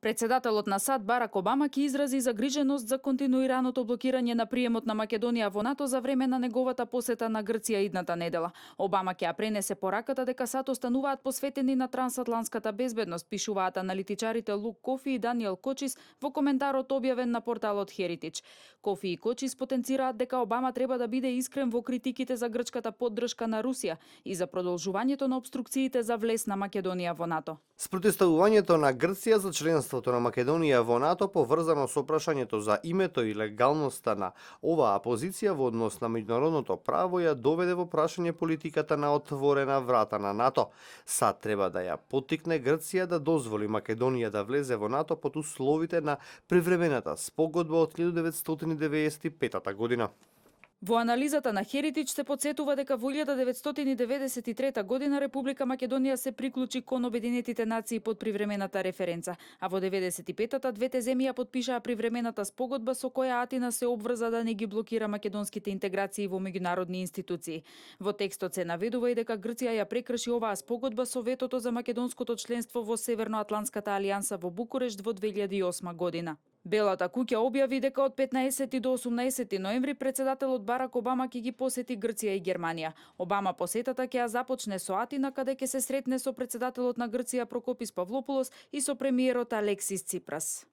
Председателот на САД Барак Обама ќе изрази загриженост за континуираното блокирање на приемот на Македонија во НАТО за време на неговата посета на Грција идната недела. Обама ќе ја пренесе пораката дека САД остануваат посветени на трансатлантската безбедност, пишуваат аналитичарите Лук Кофи и Даниел Кочис во коментарот објавен на порталот Heritage. Кофи и Кочис потенцираат дека Обама треба да биде искрен во критиките за грчката поддршка на Русија и за продолжувањето на обструкциите за влез на Македонија во НАТО. Спротивставувањето на Грција за членството на Македонија во НАТО поврзано со прашањето за името и легалноста на оваа позиција во однос на меѓународното право ја доведе во прашање политиката на отворена врата на НАТО. САД треба да ја поттикне Грција да дозволи Македонија да влезе во НАТО под условите на привремената спогодба од 1995 година. Во анализата на Heritage се подсетува дека во 1993 година Република Македонија се приклучи кон Обединетите нации под привремената референца, а во 95-та двете земји ја подпишаа привремената спогодба со која Атина се обврза да не ги блокира македонските интеграции во меѓународни институции. Во текстот се наведува и дека Грција ја прекрши оваа спогодба со ветото за македонското членство во Северноатлантската алијанса во Букурешт во 2008 година. Белата куќа објави дека од 15 до 18 ноември председателот Барак Обама ќе ги посети Грција и Германија. Обама посетата ќе ја започне со Атина, каде ќе се сретне со председателот на Грција Прокопис Павлопулос и со премиерот Алексис Ципрас.